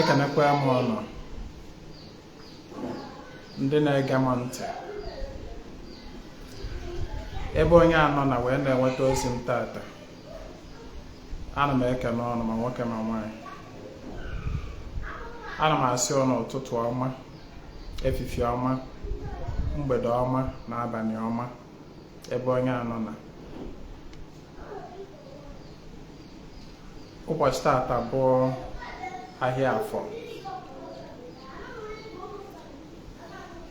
Ekenekwa m ụnụ ndị na-ege m ntị ebe onye a nọ na wee na-enweta ozi m tata. Ana m ekene ụnụ ma nwoke ma nwaanyị. Ana m asị ụnụ ụtụtụ ọma, efifie ọma, mgbede ọma na abalị ọma ebe onye a nọ na. Ụbọchị tata bụ ahịa Afọ,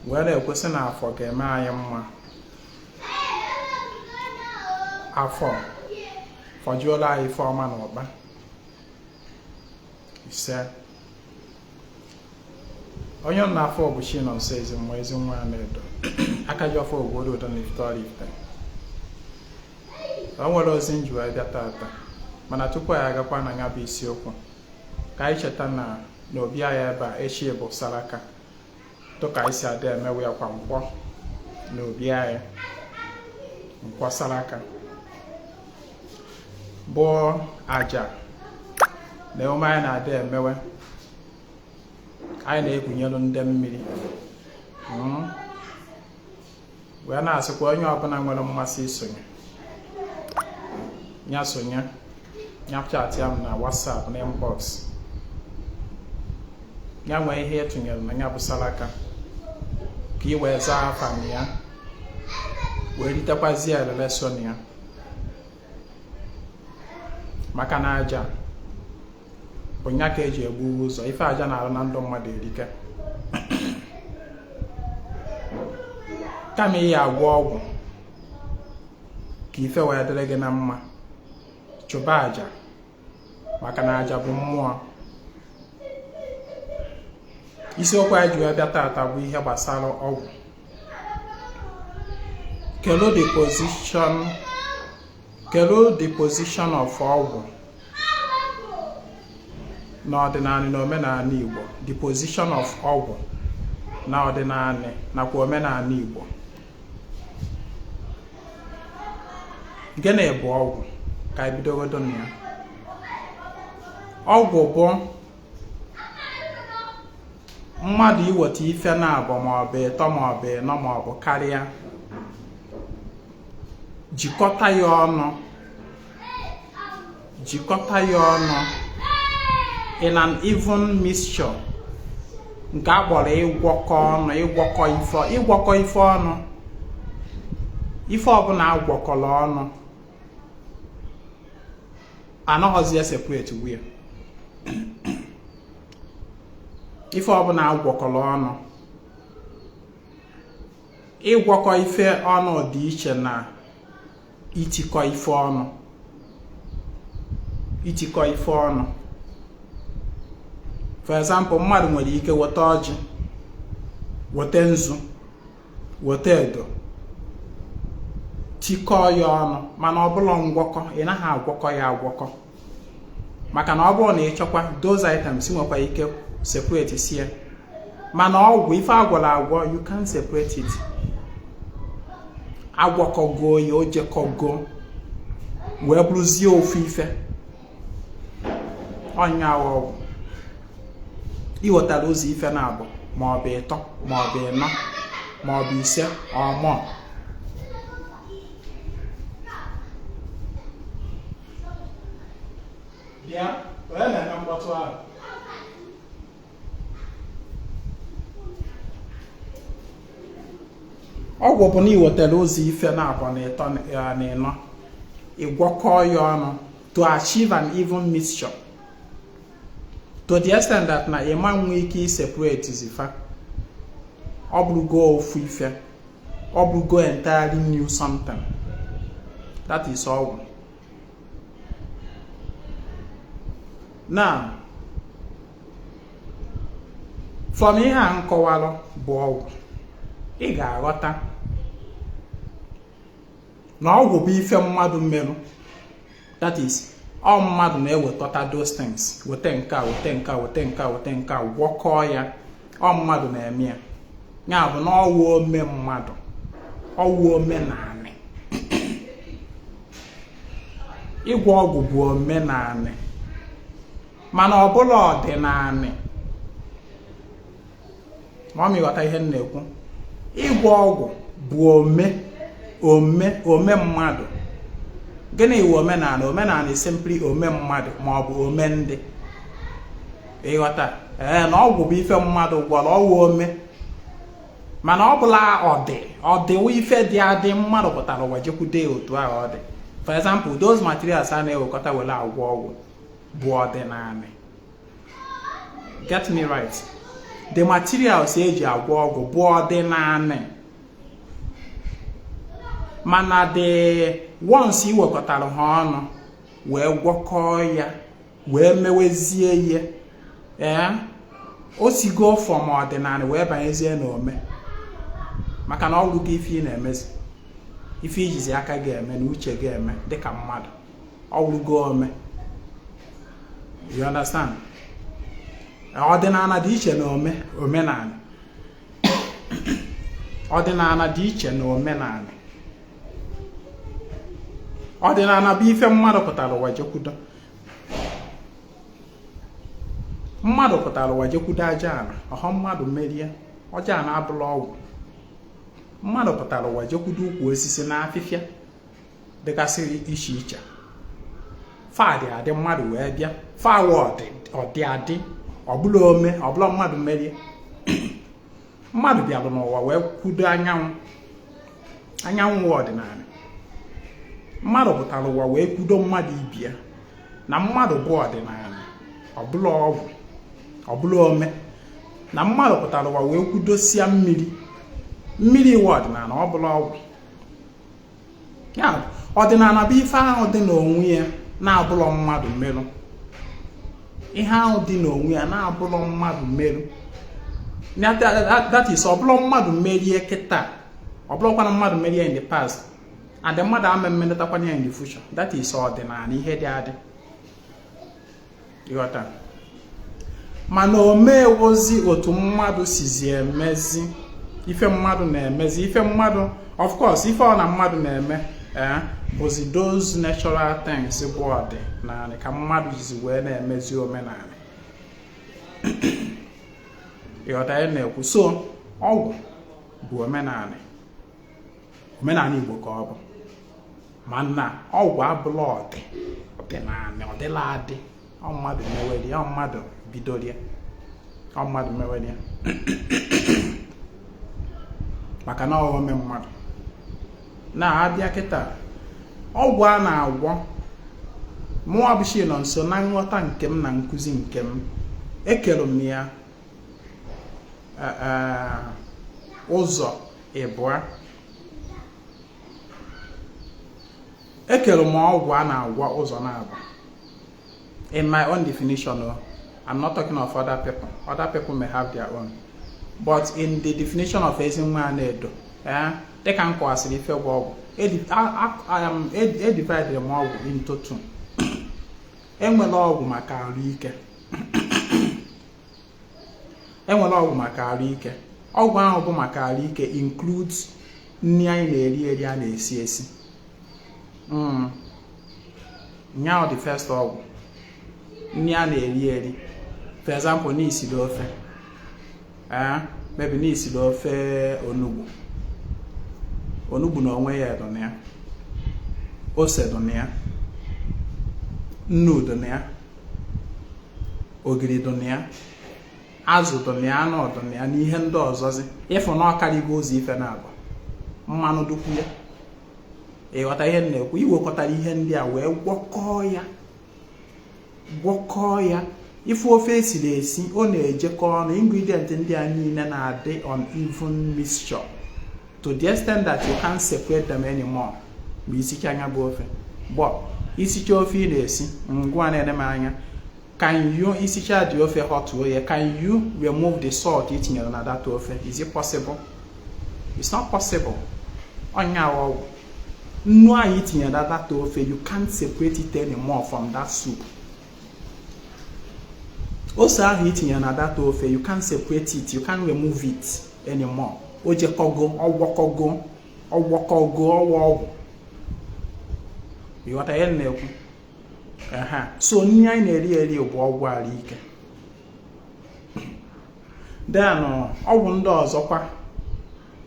wee na-ekwu sị na Afọ ga-eme anyị mma. Afọ fọjuola anyị ife ọma na ụba. Ise. Onye m na-afụ bụ Chinonso Ezinwa, Ezinwa Anaedo, aka ji ọfọ Ogbuodo Udo na Ifite Oraifite. O nwere ozi m ji wee bịa tata, mana tupu anyị agakwa na ya bụ isiokwu, ka anyị cheta na n'obi anyị ebe a echi bụ saraka, dịka anyị si adị emewe ya kwa nkwọ n'obi anyị, nkwọ saraka bụ aja na emume anyị na-adị emewe. Anyị na-egwunyelu ndị mmiri, wee na-asịkwa onye ọbụla nwere mmasị isonye ya sonye, ya chat ya m na WhatsApp na inbox, ya nwee ihe ịtụnyere na ya bụ saraka ka ị wee zaa afa na ya wee ritekwazie elele so na ya. Maka na aja bụ nya ka eji egbu ụzọ ife aja na-arụ na ndụ mmadụ erike. Kama ị ya agwọ ọgwụ ka ife wee dịrị gị na mma, chụba aja, maka na aja bụ mmụọ. Isiokwu anyị ji wee bịa tata bụ ihe gbasara ọgwụ. Kedu the position of ọgwụ n'ọdịnala na omenala Igbo? The position of ọgwụ na ọdịnala nakwa omenala Igbo. Gịnị bụ ọgwụ? Ka anyị bidogodo na ya. Ọgwụ bụ mmadụ iweta ife na-abụ maọbụ ịtọ maọbụ ịnọ maọbụ karịa, jikọta ya ọnụ, jikọta ya ọnụ in an even mixture, nke a kpọrọ ịgwọkọ ọnụ, ịgwọkọ ife, ịgwọkọ ife ọnụ. Ife ọbụla agwọkọrọ ọnụ anaghọzi ya separate wee. Ife ọbụla agwọkọrọ ọnụ, ịgwọkọ ife ọnụ dị iche na itikọ ife ọnụ. Itikọ ife ọnụ, for example, mmadụ nwere ike weta ọjị, weta nzu, weta edo, tikọọ ya ọnụ, mana ọ bụla ngwọkọ, ị naghị agwọkọ ya agwọkọ, maka na ọ bụrụ na ị chọkwa those items, nwekwa ike separate sie. Mana ọgwụ, ife agwọrọ agwọ, you can separate it. Agwọkọgo ya, o jekọgo wee bụrụzie ofu ife. Ọnya ọgwụ, iwetara ụzọ ife na-abụ maọbụ ịtọ maọbụ ịnọ maọbụ ise ọmụọ, bịa onye na-eme mkpọtụ ahụ. Ọgwụ bụ na iwetara ụzọ ife na-abụ na ịtọ na ịnọ, ịgwọkọ ya ọnụ to achieve an even mixture, to the extent that na ịma nwe ike iseparate zifa. Ọ bụrụgo ofu ife, ọ bụrụgo entirely new something. That is ọgwụ. Now, from ihe a nkọwalụ bụ ọgwụ, ị ga-aghọta na ọgwụ bụ ife mmadụ merụ. That is, ọ mmadụ na-ewekọta those things, weta nke a, weta nke a, weta nke a, weta nke a, gwọkọọ ya. Ọ mmadụ na-eme ya. Ya bụ na ọwụ ome mmadụ, ọwụ omenanị. Ịgwọ ọgwụ bụ omenanị, mana ọ bụla ọdịnanị. Ma ọ ma ịghọta ihe m na-ekwu, ịgwọ ọgwụ bụ ome mmadụ. Gịnị iwu omenala? Omenala is simply ome mmadụ ma ọ bụ ome ndị. Ịghọta? Ee, na ọgwụ bụ ife mmadụ gwọrọ, ọwụ ome, mana ọ bụla ọdị ọdịwụ ife dị adị mmadụ pụtara ụwa jekwude otu ahụ ọ dị. For example, those materials a na-ewekọta were agwọ ọgwụ bụ ọdịnala. Get me right, the materials eji agwọ ọgwụ bụ ọdịnala, mana the ones iwekọtara ha ọnụ wee gwọkọọ ya wee mewezie ihe, ee, o sigo from ọdịnala wee banyezie n'ome, maka na ọgwụ gị, ife ị na-emezi, ife ijizi aka gị eme na uche gị eme dịka mmadụ, ọgwụgo ome. You understand? Ọdịnala dị iche na ome omenala. Ọdịnala dị iche na omenala. Ọdịnala bụ ife mmadụ pụtara ụwa jekwudo. Mmadụ pụtara ụwa jekwudo aja ala ọhọ, mmadụ merie ọja ala abụla ọgwụ. Mmadụ pụtara ụwa jekwudo ukwu osisi na afịfịa dịgasị iche iche, fadị adị, mmadụ wee bịa fawa ọdị adị, ọbụla ome, ọbụla mmadụ merie. Mmadụ bịara n'ụwa wee kwudo anyanwụ. Anyanwụ ọdịnala. Mmadụ pụtara ụwa wee kwudo mmadụ ibia na mmadụ bụ ọdịnala, ọbụla ọgwụ, ọbụla ome. Na mmadụ pụtara ụwa wee kwudosia mmiri. Mmiri iwe ọdịnala, ọbụla ọgwụ. Ya ọdịnala bụ ife ahụ dị n'onwe ya na-abụlọ mmadụ merụ. Ihe ahụ dị n'onwe ya na-abụlọ mmadụ merụ, that is, ọbụlọ mmadụ merie kịta, ọbụlọkwana mmadụ merie in the past, and mmadụ ama mmenetakwana ya in the future. That is ọdịnala, ihe dị adị. Ịghọta? Mana omewozi otu mmadụ sizi emezi ife mmadụ na-emezi ife mmadụ. Of course, ife ọ na mmadụ na-eme, ee, bụzi those natural things bụ ọdịnala ka mmadụ jizi wee na-emezi omenala. Ịghọta ya na-ekwu? So ọgwụ bụ omenala, omenala Igbo ka ọ bụ, mana ọgwụ abụla ọdịnala, ọdịla adị. Ọ mmadụ mewere ya, ọ mmadụ bidoro ya, ọ mmadụ mewere ya, maka na ọghọm mmadụ na-abịa kịta. Ọgwụ a na-agwọ, mụnwa bụ nọ nso na nghọta nke m na nkụzi nke m, ekere m ya ụzọ ịbụa. Ekere m ọgwụ a na-agwọ ụzọ na-abụ in my own definition. I'm not talking of other people. Other people may have their own, but in the definition of Ezinwa Anaedo, dịka m kọwasịrị ife bụ ọgwụ, edividere m ọgwụ into two. Enwere ọgwụ maka ahụike. Enwere ọgwụ maka ahụike. Ọgwụ ahụ bụ maka ahụike includes nri anyị na-eri eri, a na-esi esi. Nyaw, the first ọgwụ, nri a na-eri eri. For example, n'isiri ofe, maybe n'isiri ofe onugbu. Onugbu na onwe ya dị na ya, ose dị na ya, nnu dị na ya, ogiri dị na ya, azụ dị na ya, anụ dị na ya, na ihe ndị ọzọzi. Ịfụ na ọkarịgo ụzọ ife na-abụ, mmanụ dukwu ya. Ịghọta ihe m na-ekwu? Iwekọtara ihe ndị a wee gwọkọọ ya, gwọkọọ ya, ife ofe esiri esi, ọ na-ejekọ ọnụ. Ingredient ndị a niile na-adị on even mixture to the extent that you can't separate them anymore. Ma isicha anya bụ ofe gbọ, isicha ofe ị na-esi ngwa na-ene m anya, can you isicha dị ofe hot oye, can you remove the salt i tinyere na that ofe? Is it possible? It's not possible. Ọnya ọgwụ, nnu ahụ i tinyere na that ofe, you can't separate it anymore from that soup. Ose ahụ i tinyere na that ofe, you can't separate it, you can't remove it anymore. O jekọgo, ọgwọkọgo, ọgwọkọgo, ọwa ọgwụ. Ịghọta ihe m na-ekwu? Aha, so nri anyị na-eri eri bụ ọgwụ ahụike. Then ọgwụ ndị ọzọkwa,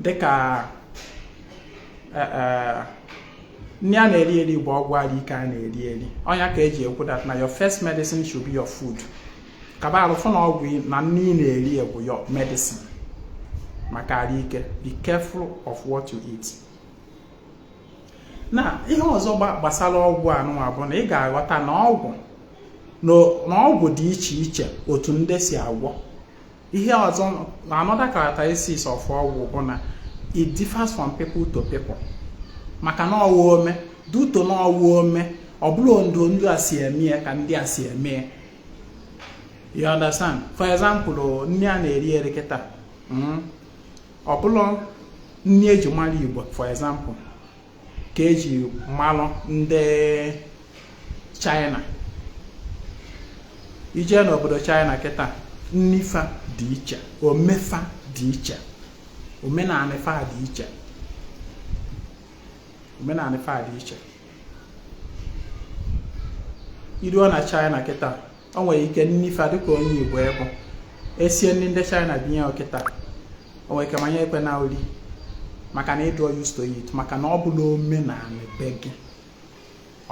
dịka nri a na-eri eri bụ ọgwụ ahụike a na-eri eri. Ọnya ka eji ekwu that na your first medicine should be your food. Kaba arụfụ na ọgwụ na nri ị na-eri bụ your medicine maka ahụike. Be careful of what you eat. Na ihe ọzọ gbasara ọgwụ anụnwa bụ na ị ga-aghọta na ọgwụ dị iche iche, otu ndị si agwọ ihe ọzọ. Na another characteristics of ọgwụ bụ na it differs from people to people, maka na ọwụ ome duto na ọwụ ome. Ọ bụrụ ndụ ndị a si eme ya ka ndị a si eme ya, you understand? For example, nri a na-eri eri kịta, ọ bụrụ nri eji mara Igbo, for example, ka eji malụ ndị China. Ije n'obodo China kịta, nnifa dị iche, omefa dị iche, omenala fa dị iche, omenala fa dị iche. Iruo na China kịta, o nwere ike nnifa dịka onye Igbo ịbụ esie nri ndị China binye kịta, o nwere ike manye ekwe na ori, maka na ịdụ used to it, maka na ọ bụla omenala be gị,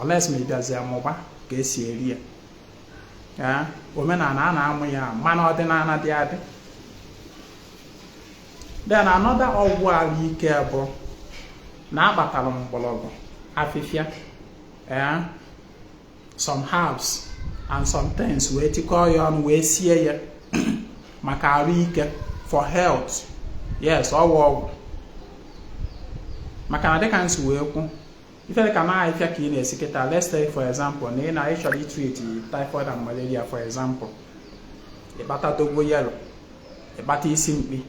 unless ma ị bịazie mụba ka esi eri ya. Omenala a na-amụ ya, mana ọdịnala dị adị. Then another ọgwụ ahụike bụ na akpatara mgbọrọgwụ, afịfịa, some herbs and some things, wee tikọọ ya ọnụ wee sie ya maka ahụike, for health. Yes, ọgwụ ọgwụ, maka na dịka nsi wee kwu, ife dịka na ahịfịa ka ị na-esi kịta, let's say, for example, na ị na ịchọrọ itreat typhoid and malaria, for example, ịkpata dogoyaro, ịkpata isi mkpi,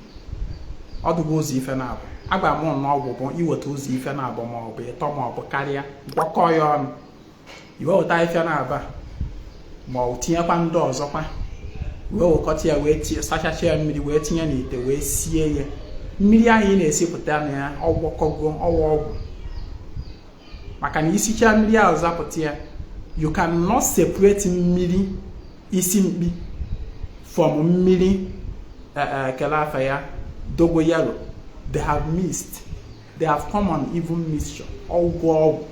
ọdụgo ụzọ ife na-abụ. Agba m na ọgwụ bụ iweta ụzọ ife na-abụ ma ọ bụ ịtọ ma ọ bụ karịa, gwakọọ ya ọnụ, iweweta ahịfịa na-aba ma ọ bụ tinyekwa ndị ọzọkwa, wee wekọta ya, wee sachacha ya mmiri, wee tinye n'ite, wee sie ya. Mmiri ahụ ị na-esipụta na ya, ọgwọkọgo ọwa ọgwụ, maka na isicha mmiri ahụ zapụta ya, you cannot separate mmiri isi mkpi from mmiri kele afa ya, dogoyaro. They have mixed, they have come on even mixture. Ọgwụ ọgwụ,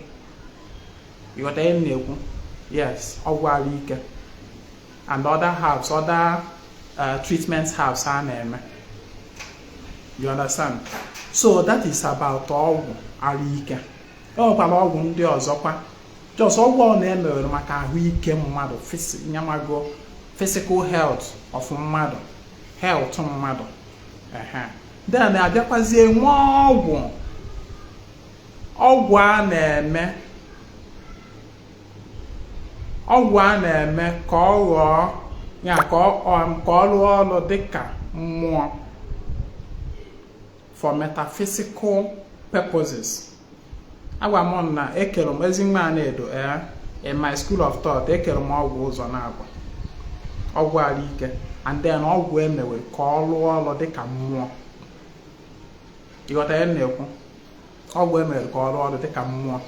ịghọta ihe m na-ekwu? Yes, ọgwụ ahụike and other herbs, other treatment herbs a na-eme, you understand? So that is about ọgwụ ahụike. E nwekwara ọgwụ ndị ọzọkwa, just ọgwụ ọ na-emewere maka ahụike mmadụ, nyamago, physical health of mmadụ, health mmadụ. Ehe, then abịakwazie nwee ọgwụ, ọgwụ a na-eme, ọgwụ a na-eme ka ọ ghọọ ya, ka ọ rụọ ọrụ dịka mmụọ, for metaphysical purposes. Agwa m na ekere m ezi nwa a na-edo ee in my school of thought, ekere m ọgwụ ụzọ na-abụ: ọgwụ ahụike and then ọgwụ emewe ka ọ rụọ ọrụ dịka mmụọ. Ịghọta ihe m na-ekwu? Ọgwụ emere ka ọ rụọ ọrụ dịka mmụọ,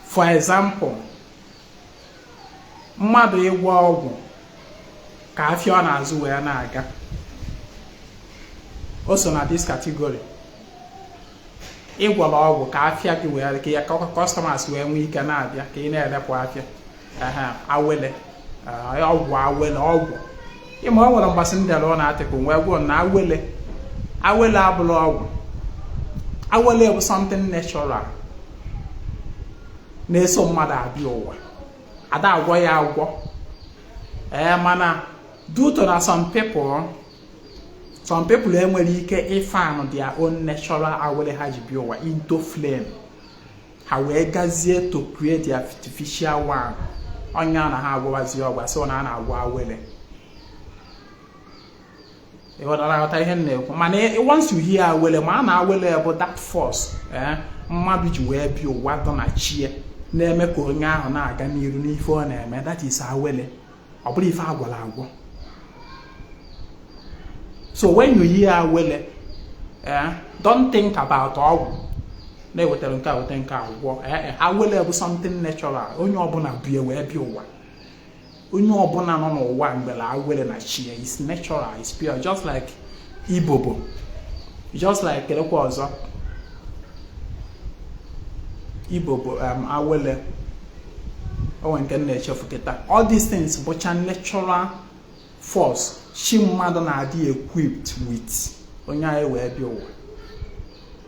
for example, mmadụ ịgwọ ọgwụ ka afịa ọ na-azụ wee na-aga, o so na this category. Ịgwọrọ ọgwụ ka afịa gị wee ka ya customers wee nwee ike na-abịa, ka ị na-elepụ afịa. Ehe, awele, ọgwụ awele, ọgwụ ịma o nwere mgbasị m dere ọ na article wee gwuo na awele, awele abụrụ ọgwụ. Awele bụ something natural na-eso mmadụ abịa ụwa, ada agwọ ya agwọ. Ee, mana due to na some people enwere ike ịfan their own natural awele ha ji bịa ụwa into flame, ha wee gazie to create the artificial one. Ọnya na ha agwọwazi ọgwa sị na a na-agwọ awele. Ịghọtara aghọta ihe m na-ekwu? Mana once you hear awele, ma a na awele bụ that force ee mmadụ ji wee bịa ụwa dọ na chie, na-eme ka onye ahụ na-aga n'iru n'ife ọ na-eme. That is awele. Ọ bụrụ ife agwọrọ agwọ. So when you hear awele, don't think about ọgwụ na-ewetara nke a, weta nke a gwọ. Ee, awele bụ something natural onye ọbụla bie wee bịa ụwa. Onye ọbụla nọ n'ụwa mgbere awele na chi ya is natural, is pure, just like ibobo, just like kelekwa ọzọ, ibobo, awele onwe nke m na-echefu kịta. All these things bụcha natural force chi mmadụ na-adị equipped with onye anyị wee bịa ụwa.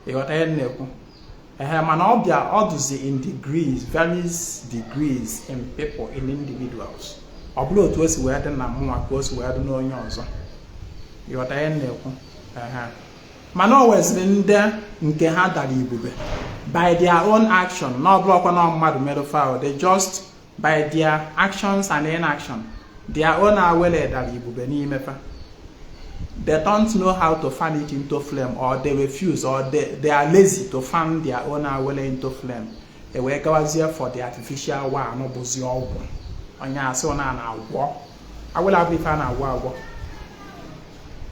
Ịghọta ihe m na-ekwu? Ehe, mana ọ bịa, ọ dụzi in degrees, various degrees in people, in individuals. Ọ bụrụ otu o si wee dị na mụnwa ka o si wee dị n'onye ọzọ. Ịghọta ihe m na-ekwu? Ehe, mana o weziri ndị nke ha dara ibube by their own action, na ọ bụrụkwa na mmadụ mere foul. They just, by their actions and inaction, their own awele dara ibube n'ime fa. They don't know how to fan it into flame, or they refuse, or they are lazy to fan their own awele into flame. E wee gawazie for the artificial one, bụzi ọgwụ. Onye asị na na-agwọ awele, abụ ife a na-agwọ agwọ.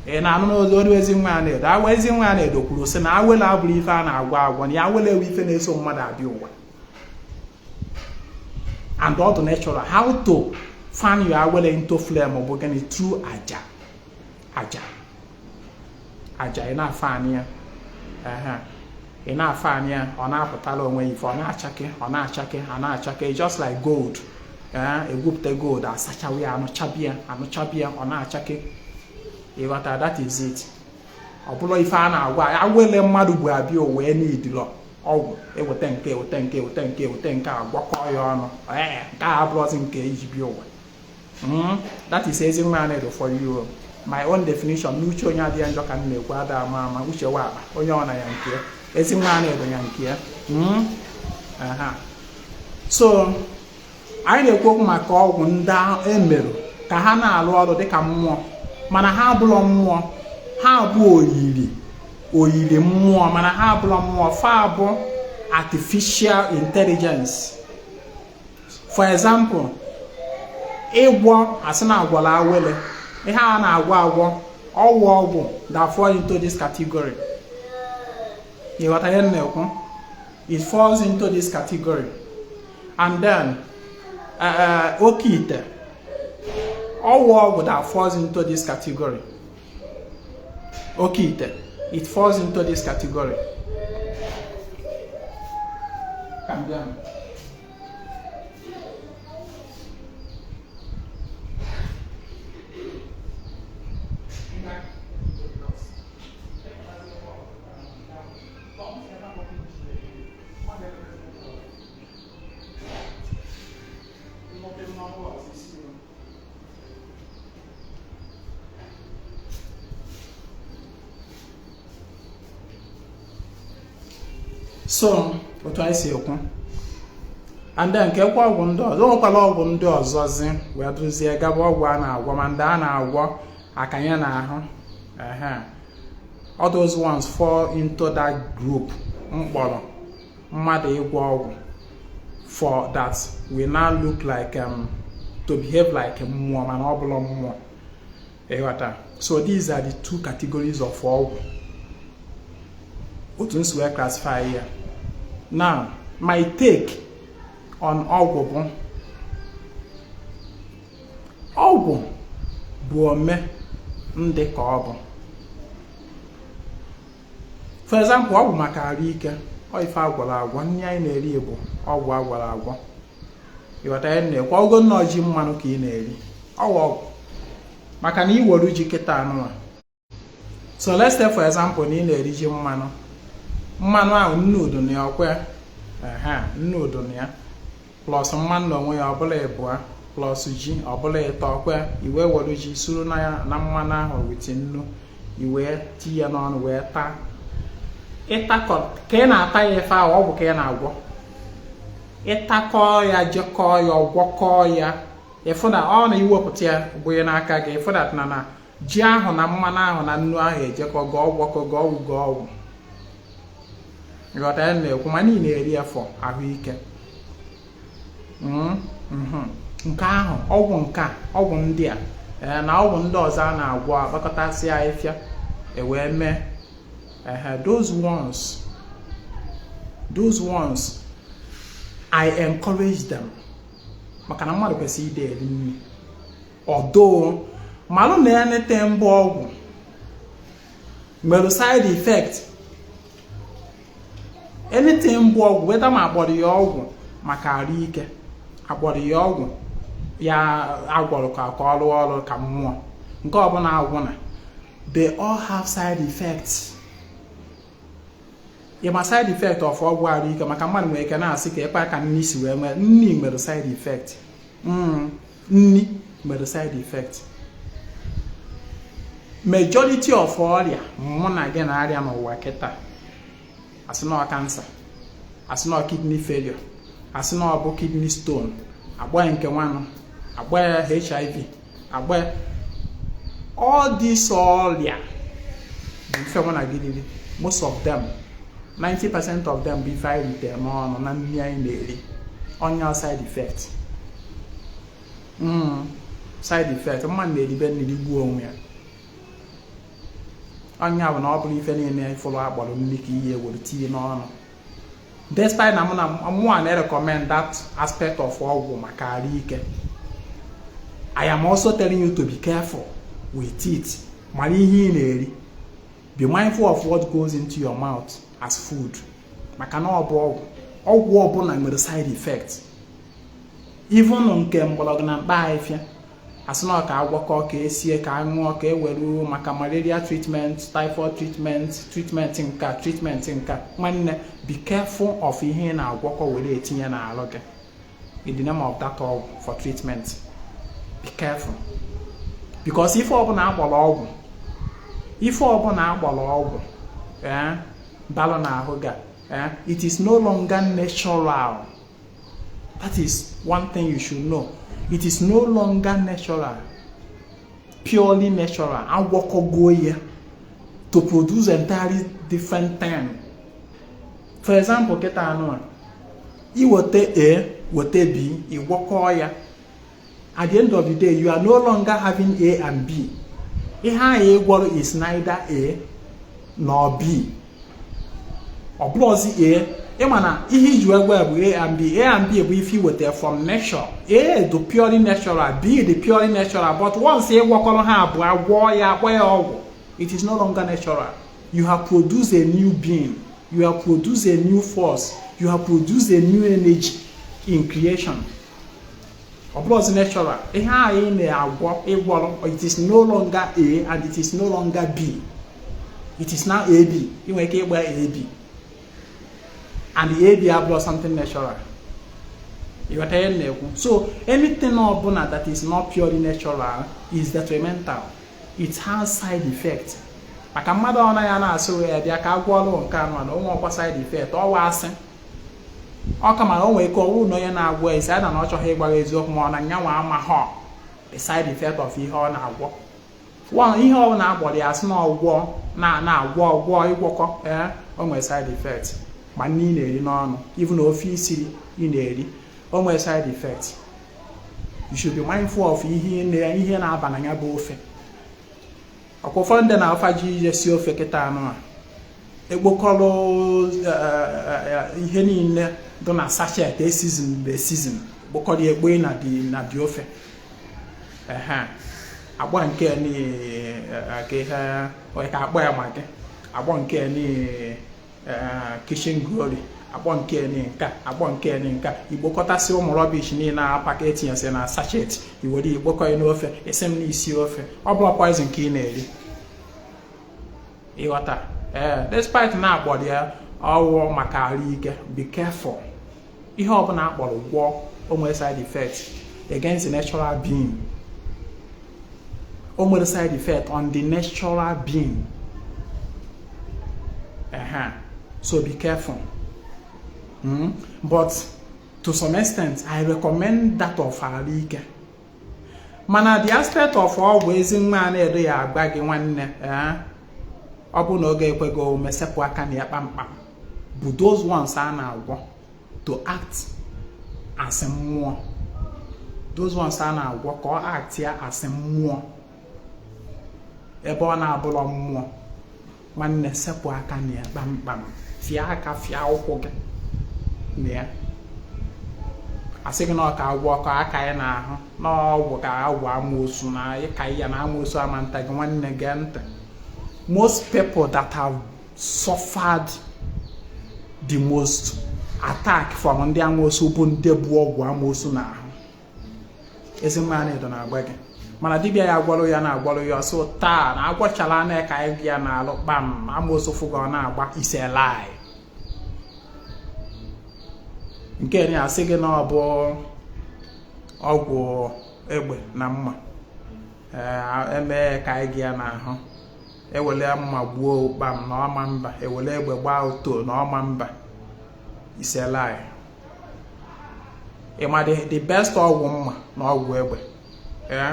Ị na-anụ n'ozi olu Ezinwa Anaedo? Awa Ezinwa Anaedo kwuru sị na awele abụrụ ife a na-agwọ agwọ, na ya awele ewu ife na-eso mmadụ abịa ụwa and all the natural. How to fan your awele into flame bụ gịnị? Through aja, aja, aja. Ị na-afan ya, ị na-afan ya, ọ na-apụtala onwe ya ife, ọ na-achake, ọ na-achake, ọ na-achake, just like gold. Egwupụta gold, asachawa ya, anụchabịa, anụchabịa, ọ na-achake. Ịghọta? That is it. Ọ bụrụ ife a na-agwa awele mmadụ bụ abịa wee n'idilọ ọgwụ, eweta nke, eweta nke, eweta nke, eweta nke, agwakọ ya ọnụ. Ee, nke a abụrụzi nke iji bịa ụwa. That is Ezinwa Anaedo for you. My own definition n'uche onye adịghị njọ ka m na-ekwu, ada ama ama uche wa akpa onye ọ na ya nke ya. Ezinwa Anaedo ya nke ya. So anyị na-ekwu okwu maka ọgwụ ndị emerụ ka ha na-arụ ọrụ dịka mmụọ, mana ha abụrọ mmụọ. Ha bụ oyiri, oyiri mmụọ, mana ha abụrọ mmụọ. Fa bụ artificial intelligence. For example, ịgwọ, asị na agwọrọ awele, ihe a na-agwọ agwọ, ọgwụ, ọgwụ that fall into this category. Ịghọta ihe m na-ekwu? It falls into this category. And then oke ite, ọgwụ, ọgwụ that falls into this category. Oke ite, it falls into this category. Calm down. So otu anyị si ekwu, and then nke kwa ọgwụ ndị ọzọ, o nwekwara ọgwụ ndị ọzọzi wee duzie gaba, ọgwụ a na-agwọ, ma ndị a na-agwọ akanye n'ahụ. Ehe, all those ones fall into that group mkpọrọ mmadụ ịgwọ ọgwụ for that will now look like to behave like mmụọ, mana ọ bụla mmụọ. Ịghọta? So these are the two categories of ọgwụ, otu nsi wee classify ya. Now, my take on ọgwụ bụ, ọgwụ bụ ome ndị ka ọ bụ. For example, ọgwụ maka arụ ike, ọ ife agwọrọ agwọ. Nri anyị na-eri bụ ọgwụ agwọrọ agwọ. Ịghọta ihe na-ekwu? Ọgụ nnọọ ji mmanụ ka ị na-eri, ọgwụ, ọgwụ, maka na iwere ji kịta anụnwa. So let's take for example na ị na-eri ji mmanụ. Mmanụ ahụ, nnu udu na ya, ọkwa ehe, nnu udu na ya, plus mmanụ na onwe ya, ọbụla ịbụa, plus ji, ọbụla ịtọ, ọkwa. Iwe were ji suru na ya na mmanụ ahụ with nnu, iwee tinye ya n'ọnụ wee taa. Ịtakọ ka ị na-ata ya, ife ahụ, ọgwụ ka ị na-agwọ. Ịtakọ ya, jekọọ ya, gwọkọọ ya, ịfụ na ọ na iwepụta ya bụ n'aka gị, ịfụ na ji ahụ na mmanụ ahụ na nnu ahụ ejekọ gọọ, gwọkọ gọọ ọgwụ, gọọ ọgwụ. Ịghọta ya na-ekwu? Ma niile eri ya for ahụike. Nke ahụ ọgwụ, nke a ọgwụ, ndị a na ọgwụ ndị ọzọ a na-agwọ, akpakọtasị ahịfịa ewee mee ehe, those ones I encourage them, maka na mmadụ kwesịrị ide eri nri. Although malụ na anything mbụ ọgwụ nwere side effect. Anything mbụ ọgwụ, whether ma akpọrọ ya ọgwụ maka arụ ike, akpọrọ ya ọgwụ ya agwọrọ ka ọ rụọ ọrụ ka mmụọ, nke ọbụla agwụ na, they all have side effects. Ịma side effect of ọgwụ arụ ike? Maka mmadụ nwere ike na-asị ka ekpe aka nni si wee nwee. Nni nwere side effect. Nni nwere side effect. Majority of ọrịa mụ na gị na-arịa n'ụwa kịta, asị na cancer, asị na kidney failure, asị na ọ bụ kidney stone, agba nke nwanụ, agba HIV, agba all these ọrịa bụ ife mụ na gị riri. Most of them, 90% of them bụ ife anyị ritere n'ọnụ na nri anyị na-eri. Ọnya side effect. Side effect. Mmadụ na-eribe nri gbuo onwe ya. Ọnya bụ na ọ bụrụ ife niile fụrụ akpọrọ nri ka ihe were tinye n'ọnụ. Despite na mụ na mụa na-recommend that aspect of ọgwụ maka arụ ike, I am also telling you to be careful with it. Mara ihe ị na-eri. Be mindful of what goes into your mouth as food, maka na ọ bụ ọgwụ. Ọgwụ ọbụla nwere side effect, even nke mgbọrọgwụ na mkpa ahịfịa. Asị na ka agwakọ, ka esie, ka a ṅụọ, ka e were maka malaria treatment, typhoid treatment, treatment nka, treatment nka. Nwanne, be careful of ihe ị na-agwakọ were etinye n'arụ gị in the name of that ọgwụ for treatment. Be careful, because ife ọbụla akpọrọ ọgwụ, ife ọbụla akpọrọ ọgwụ, ee, balụ n'ahụ ga, it is no longer natural. That is one thing you should know. It is no longer natural, purely natural. Agwakọgo ya to produce entirely different thing. For example, kịta anụ a, iweta A, weta B, ịgwakọ ya, at the end of the day you are no longer having A and B. Ihe ahụ ịgwọrọ is neither A nor B. Ọ bụrụzi A. Ịma na ihe iji wee gwa bụ A and B. A and B bụ ife iweta from nature. A dị purely natural, B dị purely natural, but once ị gwakọrọ ha abụọ, gwọọ ya, akpọ ya ọgwụ, it is no longer natural. You have produced a new being, you have produced a new force, you have produced a new energy in creation. Ọ bụrụzi natural. Ihe ahụ ị na-agwọ, ịgwọrọ, it is no longer A and it is no longer B. It is now AB. Ị nwere ike ịgba AB, and the AB abụrụ something natural. Ịghọta ihe m na-ekwu? So anything ọbụla that is not purely natural is detrimental. It has side effect. Maka mmadụ ọ naghị na-asị ya bịa ka a gwọọrụ nke anụ na onwe ọkwa side effect, ọwa asị ọ kama na o nwere ike ọwụ na onye na-agwọ esi ada na ọ chọghị ịgwa eziokwu, ma ọ na nyanwa amaghọ the side effect of ihe ọ na-agwọ. Ihe ọ na-agbọrọ ya asị na ọgwọ na na-agwọ ọgwọ ịgwọkọ, ee, o nwere side effect. Ma nne ị na-eri n'ọnụ, even ofe isiri ị na-eri, o nwere side effect. You should be mindful of ihe na-aba na ya bụ ofe. Ọkwa ụfọdụ ndị na-afa ji ije si ofe kịta anụ a, ekpokọrọ ihe niile dị na sachet, e-season mgbe season, kpokọrọ ya, ekpoe na dị ofe. Ehe, agba nke ni ka ihe ka akpọ ya Maggi, agbọ nke ni Kitchen Glory, agbọ nke ni nka, agbọ nke ni nka, igbokọtasị ụmụ rubbish niile apaka etinyesị na sachet, iwere igbokọ ya n'ofe, esi m n'isi ofe. Ọ bụrụ poison ka ị na-eri. Ịghọta? Ee, despite na akpọrọ ya ọwụ maka arụ ike, be careful. Ihe ọbụla akpọrọ gwọọ, o nwere side effect against the natural being. O nwere side effect on the natural being. So be careful. But to some extent I recommend that of arụ ike, mana the aspect of ọgwụ ezi nwa a na-edo ya agba gị, nwanne, ọ bụ na oge ekweghị omume, sepụ aka na ya kpamkpam, bụ those ones a na-agwọ to act as mmụọ, those ones a na-agwọ ka ọ act ya as mmụọ ebe ọ na-abụrọ mmụọ. Nwanne, sepụ aka na ya kpamkpam. Fịa aka, fịa ụkwụ gị na ya. Asị gị na ọka agwọ ọkọ aka ya n'ahụ n'ọgwụ ka agwụ amoosu na ịka ya na amoosu ama nta gị. Nwanne, gee ntị. Most people that have suffered the most attack from ndị amoosu bụ ndị bụ ọgwụ amoosu n'ahụ. Ezi mma na-edo na-agba gị, mana dibịa ya agwọrọ ya, na-agwọrọ ya ọsọ taa na agwọchala na ka anyị ya na-alụ kpam, amoosu fụga ọ na-agba is a lie. Nke na asị gị na ọ bụ ọgwụ egbe na mma emee ka anyị gị ya n'ahụ, ewele mma gbuo kpam na ọma mba, ewele egbe gbaa oto na ọma mba, is a lie. Ịma the best ọgwụ mma na ọgwụ egbe, ee,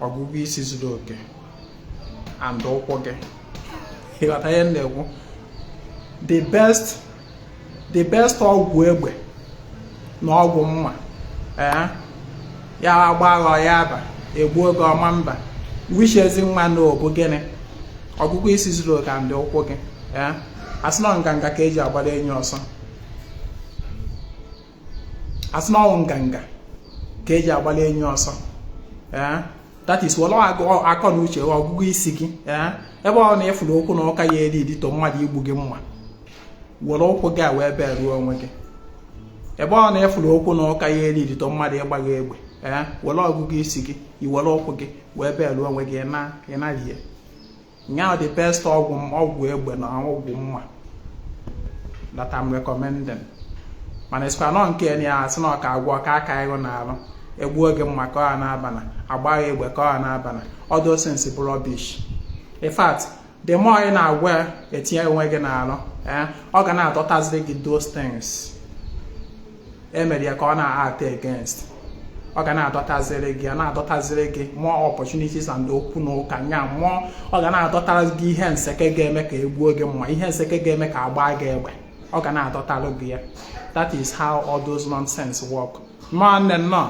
ọgụgụ isi zuru oke and ụkwụ gị. Ịghọta ihe m na-ekwu? The best ọgwụ egbe na ọgwụ mma, ee, ya agba aghọ ya aba egbuo gị ọma mba, wish ezi nwa na bụ gịnị? Ọgụgụ isi zuru oke and ụkwụ gị. Ee, asị na nganga ka eji agbara enyi ọsọ, asị na ọwụ nganga ka eji agbara enyi ọsọ. Ee, that is, were akọ na uche, ọgụgụ isi gị. Ee, ebe ọ na ịfụrụ okwu na ụka ya eri dito mmadụ igbu gị mma, were ụkwụ gị a wee bee ruo onwe gị. Ebe ọ na ịfụrụ okwu na ụka ya eri dito mmadụ ịgba gị egbe, ee, were ọgụgụ isi gị, i were ụkwụ gị wee bee ruo onwe gị na ịnarie nya. The best ọgwụ egbe na ọgwụ mma that I'm recommending, mana ịsịkwa nọ nke ya asị na ọka agwọ ka aka ịhụ na-arụ, egbuo gị mma ka ọ na-abana, agbaghị egbe ka ọ na-abana, all those things bụ rubbish. In fact, the more ị na-agwa etinye onwe gị n'alụ, ọ ga na-adọtaziri gị those things emere ya ka ọ na-act against. Ọ ga na-adọtaziri gị, na-adọtaziri gị more opportunities and okwu na ụka nya mmụọ. Ọ ga na-adọtara gị ihe nseke ga-eme ka egbuo gị mma, ihe nseke ga-eme ka agbaa gị egbe, ọ ga na-adọtalụ gị ya. That is how all those nonsense work. Nwanne, nnọọ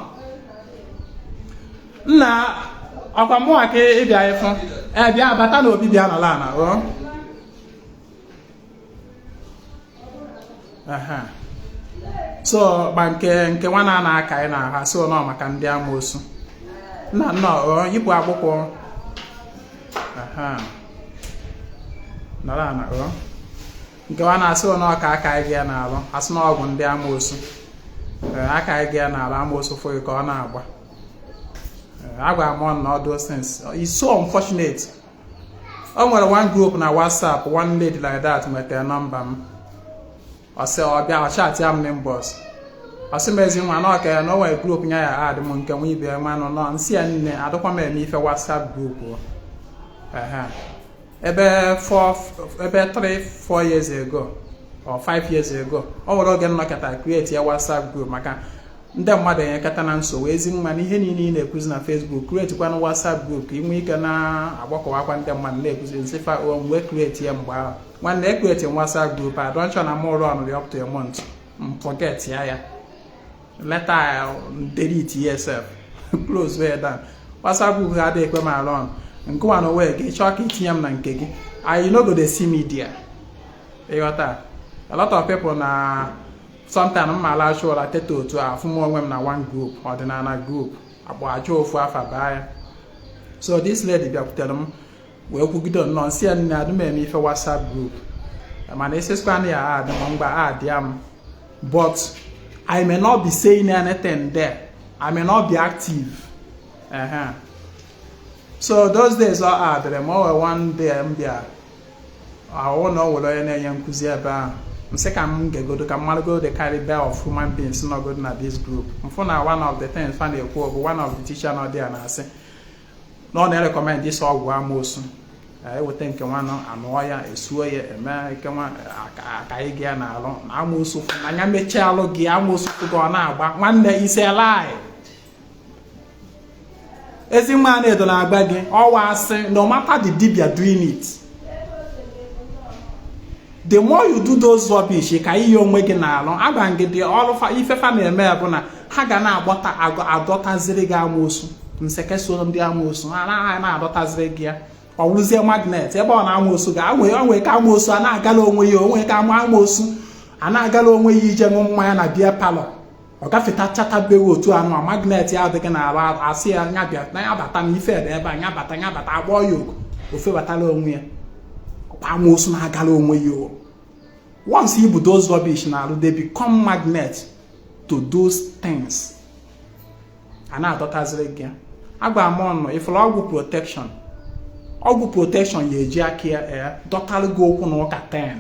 nna, ọkwa mụnwa ka ịbịa ịfụ. Ee, bịa, bata n'obi, bịa nọla ana o. Aha. So gba nke nwa na aka anyị na-aha so nọ maka ndị amoosu. Nna, nnọọ o, yipụ akwụkwọ. Aha, nọrọ ana o. Nke nwa na-asị nọ ka aka anyị gị na-alụ, asị na ọgwụ ndị amoosu aka anyị gị na-alụ, amoosu fụghị ka ọ na-agba. Agwara m na all those things is so unfortunate. O nwere one group na WhatsApp, one lady like that nwetara nọmba m. Ọ sị ọ bịa, ọ chat ya m n'inbox, ọ sị m, ezi nwa, na ọka ya na o nwere group nya ya adị m nke nwa ibe nwa nọ nọ nsị ya. Nne, adịkwa m eme ife WhatsApp group. Ebe 4, ebe 3 4 years ago or 5 years ago, o nwere oge nnọkọta create ya WhatsApp group maka ndị mmadụ enyekọta na nsogbu. Ezi mma na ihe niile ị na-ekwuzi na Facebook, create kwanụ WhatsApp group ka ị nwee ike na-agbakọwakwa ndị mmadụ na-ekwuzi nsịfa o wee create ya. Mgbe ahụ, nwanne, e create WhatsApp group a don na m run up to a month, m forget ya. Later delete yourself, close way down. WhatsApp group ha adịghị ekwe m run nke nwa na onwe gị. Chọọ ka itinye m na nke gị, I no go dey see media. Ịghọta? A lot of people na sometimes m alacha ụra, teta otu a, afụ m onwe m na one group, ọdịnala group, akpọ ajọ ofu afa baa ya. So this lady bịakwutere m wee kwugide nnọọ, nsị ya, nne, adị m eme ife WhatsApp group, mana esisikwana ya adị m mgba adị m, but I may not be saying anything there, I may not be active. So those days ọ adịrị m, o nwere one day m bịa ahụ na o nwere onye na-enye nkụzi ebe ahụ. M sị ka m gegodo ka m maragodo the caliber of human beings nọgodo na this group. Mfụ na one of the things fa na-ekwu bụ one of the teacher nọ there na-asị na ọ na-recommend isi ọgwụ amoosu, eweta nke nwanụ anụọ ya, esuo ya, eme nke nwa aka gị ya na-alụ na amoosu na anya mechie alụ gị, amoosu gị ọ na-agba. Nwanne, isi lie. Ezi nwa na-edo na-agba gị ọwa asị. No matter the dibia doing it, the more you do those rubbish ka ihe onwe gị na-alụ agwa gị dị ọrụ ifefa na-eme bụ na ha ga na-agbọta adọtaziri gị amoosu nsekesoro ndị amoosu ha na-adọtaziri gị ya. Ọ wụrụzie magnet ebe ọ na-amoosu ga onwe onwe ka amoosu a na-agala onwe ya, onwe ka amoosu a na-agala onwe ya ije ṅụ mmanya na beer parlour. Ọ gafetachatabeghị otu anụ a magnet ya adịghị n'arụ, asị ya nya bịa na ya bata na ife dị ebe a, nya bata, nya bata, agbọọ ya oku, ofe batara onwe ya. Ọkwa amoosu na-agara onwe ya o. Once you put those rubbish na arụ, they become magnet to those things a na-adọtaziri gị. Agwa m ọnụ, ifụrụ ọgwụ protection, ọgwụ protection ya eji aka ya dọtalụ gị okwu na ụka 10.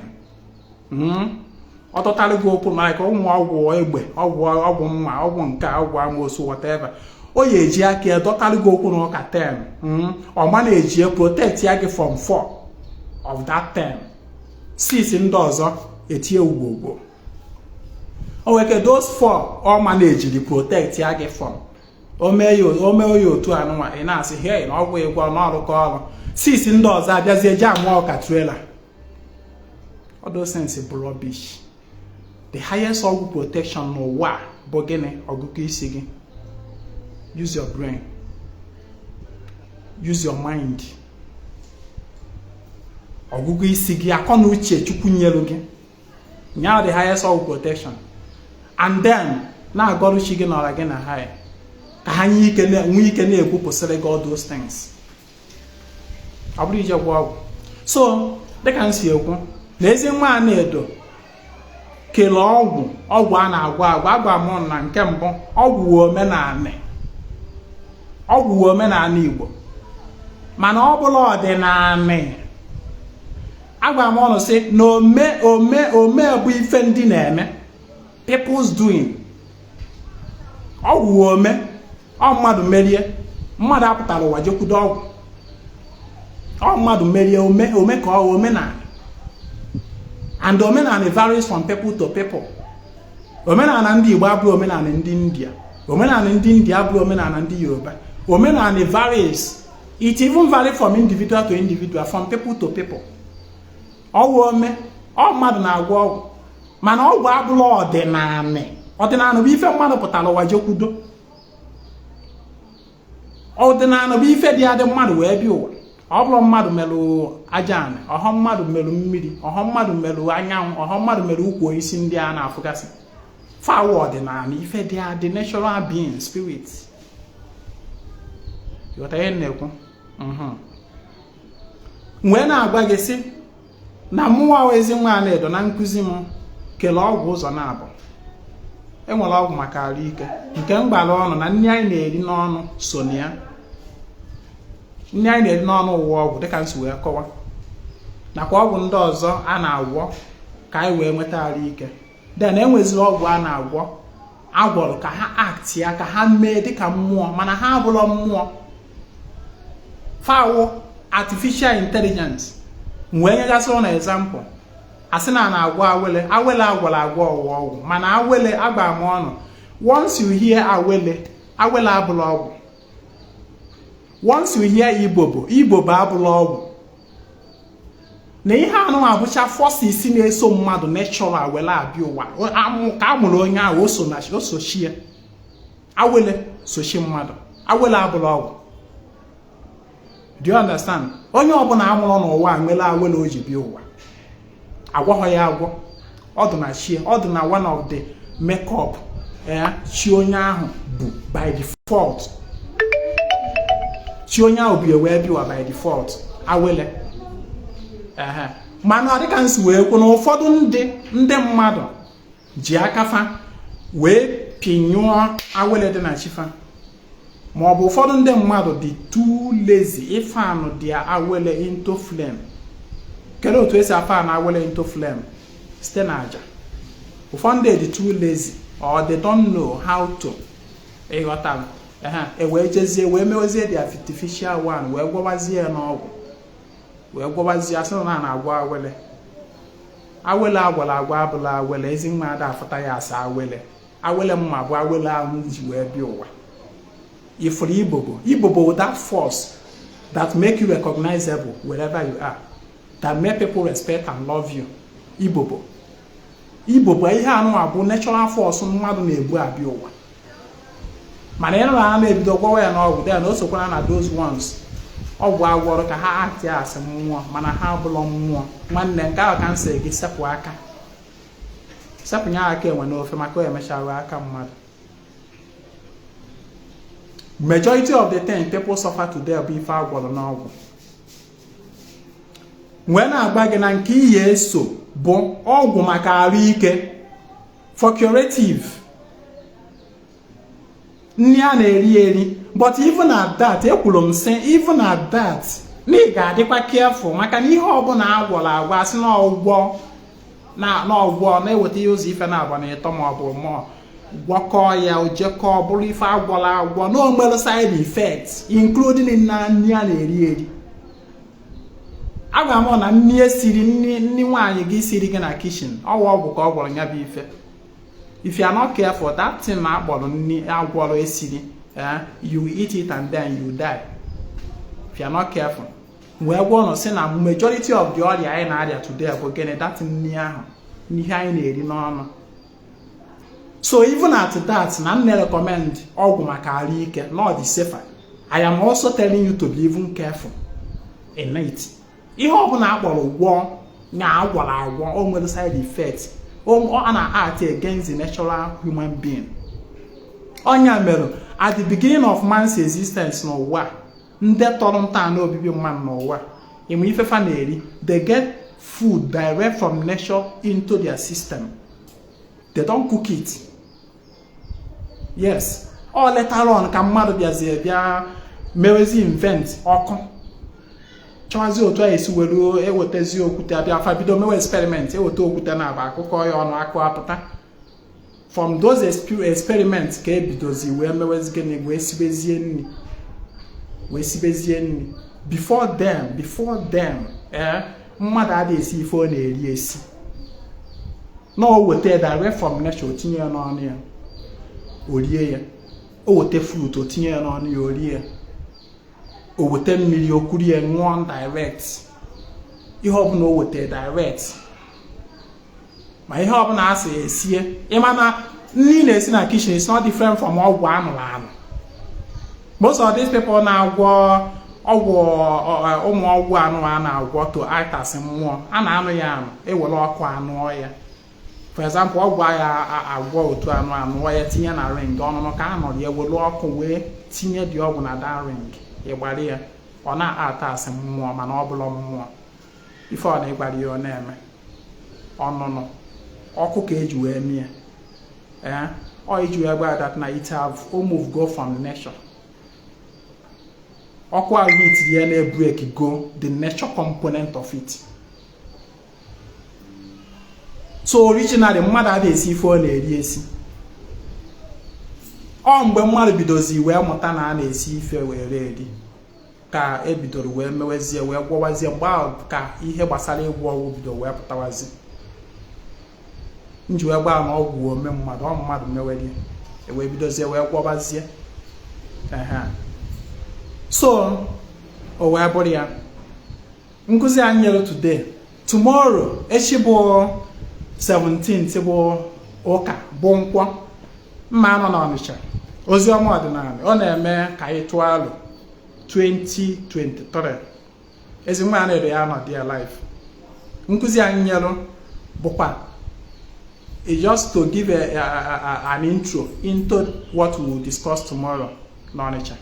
Ọ dọtalụ gị okwu like ụmụ ọgwụ egbe, ọgwụ, ọgwụ mma, ọgwụ nke, ọgwụ amoosu, whatever, o ya eji aka ya dọtalụ gị okwu na ụka 10. Ọ ma na-eji protect ya gị from 4 of that 10, 6 ndị ọzọ etie ugwogwo. O nwere those 4 ọ ma na-ejiri protect ya gị from. O mee ya otu anụnwa, ị na-asị, "Hey, na ọgwụ ịgwọ n'ọrụ ka ọrụ." 6 ndị ọzọ abịazie ji amụọ ka trailer. All those things bụ rubbish. The highest ọgwụ protection n'ụwa bụ gịnị? Ọgụgụ isi gị. Use your brain, use your mind. Ọgụgụ isi gị, akọ na uche Chukwu nyelu gị nya, the highest ọgwụ protection. And then na-agọrụ chi gị nọrọ gị na ha ka ha nwee ike na-ekwupụsịrị gị all those things. Ọ bụrụ ije gwọ ọgwụ. So dịka m si ekwu na ezi nwa a na-edo kelee ọgwụ, ọgwụ a na-agwọ agwọ, agwa m na nke mbụ, ọgwụ omenanị, ọgwụ omenala Igbo, mana ọ bụla ọdịnanị. Agwa m ọnụ sị na ome ome ome bụ ife ndị na-eme, people's doing. Ọgwụ ome ọ mmadụ merie, mmadụ apụtara ụwa jekwudo ọgwụ. Ọ mmadụ merie ome ome ka ọ omenala. And omenala varies from people to people. Omenala ndị Igbo abụrụ omenala ndị India, omenala ndị India abụrụ omenala ndị Yoruba. Omenala varies. It even vary from individual to individual, from people to people. Ọgwụ ome ọ mmadụ na-agwọ ọgwụ, mana ọgwụ abụrụ ọdịnala. Ọdịnala bụ ife mmadụ pụtara ụwa jekwudo. Ọdịnala bụ ife dị adị mmadụ wee bịa ụwa. Ọ bụrụ mmadụ merụ aja anị, ọhọ mmadụ merụ mmiri, ọhọ mmadụ merụ anyanwụ, ọhọ mmadụ merụ ukwu isi ndị a na-afụgasị fawa, ọdịnala ife dị adị, natural being, spirit. Ghọta ihe m na-ekwu? Wee na-agwa gị sị na mụnwa ezi nwa na-edo na nkụzi m kelee ọgwụ ụzọ na-abụ. Enwere ọgwụ maka arụ ike nke mgbara ọnụ na nri anyị na-eri n'ọnụ so na ya. Nri anyị na-eri n'ọnụ ụwa ọgwụ, dịka m si wee kọwa, nakwa ọgwụ ndị ọzọ a na-agwọ ka anyị wee nweta arụ ike. Then enweziri ọgwụ a na-agwọ agwọrọ ka ha act ya ka ha mee dịka mmụọ, mana ha abụrọ mmụọ, fawo artificial intelligence. Wee nyegasị ụlọ example, asị na na-agwọ awele. Awele agwọrọ agwọ ọwụ ọgwụ, mana awele agba m ọnụ, once you hear awele, awele abụla ọgwụ. Once you hear ibobo, ibobo abụla ọgwụ. Na ihe anụ abụcha forces na-eso mmadụ natural were abịa ụwa. Ka a mụrụ onye ahụ, o so na o sochie awele, sochi mmadụ. Awele abụla ọgwụ. Do you understand? Onye ọbụla amụrụ n'ụwa nwere awele o ji bịa ụwa. Agwọghọ ya agwọ, ọ dị na chi, ọ dị na one of the makeup chi onye ahụ bụ by default. Chi onye ahụ bụ wee bịa ụwa by default, awele. Ehe, mana dịka m si wee kwu na ụfọdụ ndị mmadụ ji akafa wee pịnyụọ awele dị na chifa, ma ọ bụ ụfọdụ ndị mmadụ dị too lazy ịfanụ their awele into flame. Kedu otu esi afan awele into flame? Site na aja. Ụfọdụ ndị dị too lazy or they don't know how to, ịghọtara? Ehe, e wee jezie wee mewezie the artificial one, wee gwọwazie ya n'ọgwụ, wee gwọwazie, asị na na-agwọ awele. Awele agwara agwa abụla awele. Ezi nwa ada afụta ya asa awele. Awele mma bụ awele ahụ ji wee bịa ụwa. Ifuru ibobo, ibobo, that force that make you recognizable wherever you are, that make people respect and love you. Ibobo, ibobo, ihe anụ bụ natural force mmadụ na-ebu abịa ụwa. Mana ịnụ na na-ebido gwọwa ya n'ọgwụ, then o sokwana na those ones ọgwụ agwọrọ ka ha act asị mmụọ, mana ha abụlọ mmụọ. Nwanne, nke ahụ ka m sị gị sepụ aka, sepụ nye aka enwe n'ofe, maka o emechara aka mmadụ. Majority of the time people suffer today bụ ife agwọrọ n'ọgwụ. Wee na-agba gị na nke iyi eso bụ ọgwụ maka arụ ike, for curative, nri a na-eri eri. But even at that, ekwuru m sị, even at that, na ị ga-adịkwa careful, maka na ihe ọbụla agwọrọ agwọ, asị na ọgwọ na ọgwọ na-eweta ihe ụzọ ife na-agba na ịtọ ma ọ bụ mmụọ gwọkọọ ya, ojekọọ bụrụ ife agwọrọ agwọ na onwere side effects, including na nri a na-eri eri. Agwa m na nri esiri, nri nri nwaanyị gị siri gị na kitchen, ọwa ọgwụ ka ọ gwọrọ ya bụ ife. If you are not careful, that thing na akpọrọ nri agwọrọ esiri, you will eat it and then you die if you are not careful. Wee gwa ụnụ sị na majority of the ọrịa anyị na-arịa today bụ gịnị? That nri ahụ, ihe anyị na-eri n'ọnụ. So even at that, na m na-recommend ọgwụ maka arụ ike not the safer, I am also telling you to be even careful in it. Ihe ọbụla akpọrọ gwọọ na agwọrọ agwọ, o nwere side effect ọ na-act against the natural human being. Ọnya mere at the beginning of man's existence n'ụwa, ndị tọrọ ntọala obibi mmadụ n'ụwa, ịma ifefa na-eri? They get food direct from nature into their system. They don't cook it. Yes, ọ later on ka mmadụ bịazie bịa mewezi invent ọkụ, chọwazi otu a esi were ewetazi okwute, abịa fa bido mewe experiment, eweta okwute na agba akụkọ ya ọnụ, akụ apụta. From those experiments ka ebidozi wee mewezi gịnị? Wee sibezie nri, wee sibezie nri. Before them, ee, mmadụ adịghị esi ife ọ na-eri esi na o weta direct from nature, o tinye ya n'ọnụ ya, o rie ya. O weta fruit, o tinye ya n'ọnụ ya, o rie ya. O weta mmiri, o kuru ya ṅụọ direct. Ihe ọbụla o weta direct, ma ihe ọbụla a sị esie. Ịma na nri na-esi na kitchen is not different from ọgwụ anụrụ anụ. Most of these people na-agwọ ọgwụ, ụmụ ọgwụ anụ a na-agwọ to act as mmụọ, a na-anụ ya anụ, ewere ọkụ anụọ ya. For example, ọgwụ agha agwọ otu anụ anụọ ya, tinye na ring ọnụnụ ka a nọrọ ya, were ọkụ wee tinye dị ọgwụ na that ring, ịgbara ya, ọ na-ata asị mmụọ, mana ọ bụla mmụọ. Ife ọ na-ịgbara ya, ọ na-eme ọnụnụ ọkụ ka eji wee mie. Ee, ọ iji wee gwa that na it have o move go from nature. Ọkụ ahụ heat ya na-break go the nature component of it. So originally, mmadụ adịghị esi ife ọ na-eri esi. Ọ mgbe mmadụ bidozi wee mụta na a na-esi ife were eri ka ebidoro wee mewezie, wee gwọwazie. Mgbe ahụ ka ihe gbasara ịgwọ ọgwụ bido wee pụtawazi. Nji wee gbaa na ọgwụ ome mmadụ, ọ mmadụ mewere wee bidozie wee gwọbazie. Ehe, so o wee bụrụ ya nkụzi anyị nyere today. Tomorrow, echi bụ 17th, bụ ụka, bụ nkwọ, mma anọ n'Ọnịcha, oziọma ọdịnala ọ na-eme ka anyị tụọ alụ 2023. Ezi nwa na-ere ya nọ there live. Nkụzi anyị nyere bụkwa just to give an intro into what we will discuss tomorrow n'Ọnịcha.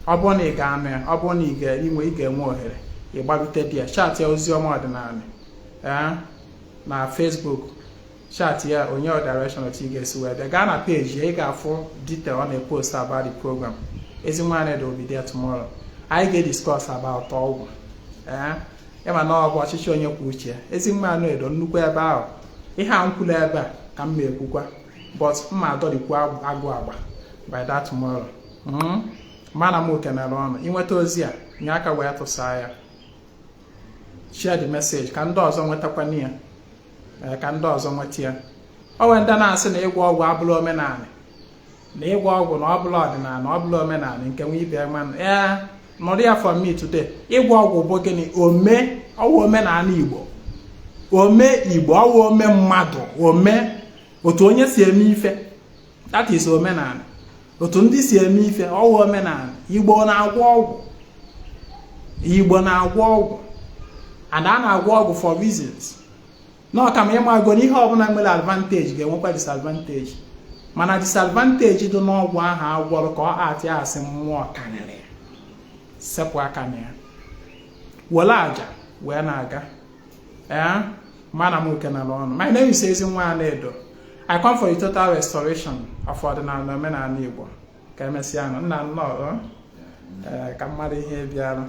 Ọ bụrụ na ị ga-anụ ya, ọ bụrụ na ị ga-enwe, ị ga-enwe ohere ịgbarute dị ya, chat ya oziọma ọdịnala na Facebook, chat ya onye direction otu ị ga-esi wee bịa. Gaa na page ya, ị ga-afụ detail ọ na-epost about the program. Ezi nwaanyị will be there tomorrow. Anyị ga-ediscuss about ọgwụ. Ee, ịma na ọ bụ ọchịchị onye kwuo uche ya. Ezi nwa edo nnukwu ebe ahụ, ihe a nkwulu ebe a ka m ma ekwukwa, but mma adọrikwu agụ agba by that tomorrow. Mana m kenere ọnụ inweta ozi a, nye aka wee tụsaa ya. Share the message ka ndị ọzọ nwetakwana ya, ka ndị ọzọ nweta ya. O nwere ndị na-asị na ịgwọ ọgwụ abụla omenala, na ịgwọ ọgwụ na ọbụla ọdịnala, ọbụla omenala nke nwe ibe nwanne. Ee, nụrụ ya from me today. Ịgwọ ọgwụ bụ gịnị? Ome ọwụ omenala Igbo, ome Igbo, ọwụ ome mmadụ, ome otu onye si eme ife, that is omenala. Otu ndị si eme ife, ọwụ omenala Igbo. Na-agwọ ọgwụ, Igbo na-agwọ ọgwụ, and a na-agwọ ọgwụ for reasons na ọka ma ịmago na ihe ọbụla nwere advantage ga-enwekwa disadvantage. Mana disadvantage dị n'ọgwụ ahụ agwọrọ ka ọ atị asị mmụọ karịrị. Sepụ aka na ya, were aja wee na-aga. Ee, mana m okenala ọnụ. My name is Ezinwa Anaedo. I come for the total restoration of ọdịnala na omenala Igbo. Ka emesịa nụ. Nna, nnọọ. Ee, ka mmadụ ihe bịara.